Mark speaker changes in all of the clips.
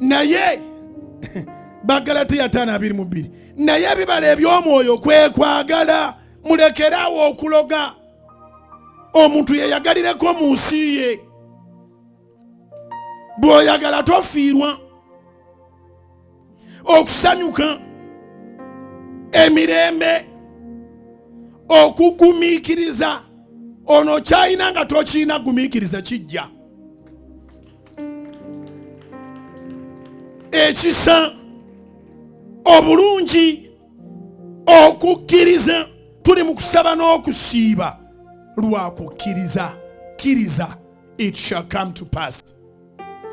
Speaker 1: Naye Bagalatiya 5:22, naye ebibala eby'omwoyo kwe kwagala. Mulekerawo okuloga. Omuntu yeyagalireko mu nsi ye. Bw'oyagala tofiirwa. Okusanyuka, emirembe, okugumiikiriza. Ono kyalina nga tokiina, gumiikiriza, kijja. Ekisa, obulungi, okukkiriza. Tuli mu kusaba n'okusiiba lwa kukkiriza. Kkiriza, it shall come to pass.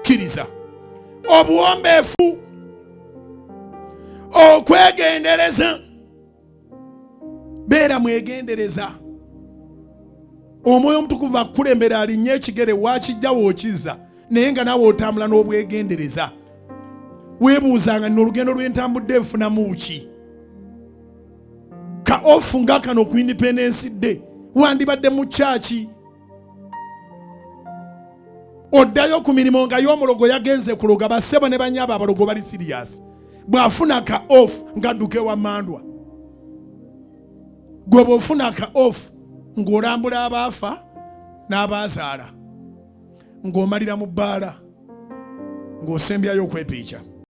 Speaker 1: Kkiriza. Obuwombeefu, okwegendereza. Beera mwegendereza. Omwoyo Omutukuvu akukulembera, alinnya ekigere wakijja wookizza, naye nga naawe otambula n'obwegendereza. Weebuuzanga, nina olugendo lw'entambudde, nfunamu ki? Ka off nga kano ku Independence Day wandibadde mu kyaki, oddayo ku mirimu nga y'omulogo yagenze kuloga. Bassebo ne banyabo, abalogo bali serious. Bw'afuna ka off ng'adduka ewa mandwa. Gwe bw'ofuna ka off ng'olambula abaafa n'abaazaala, ng'omalira mu bbaala, ng'osembyayo okwepiica.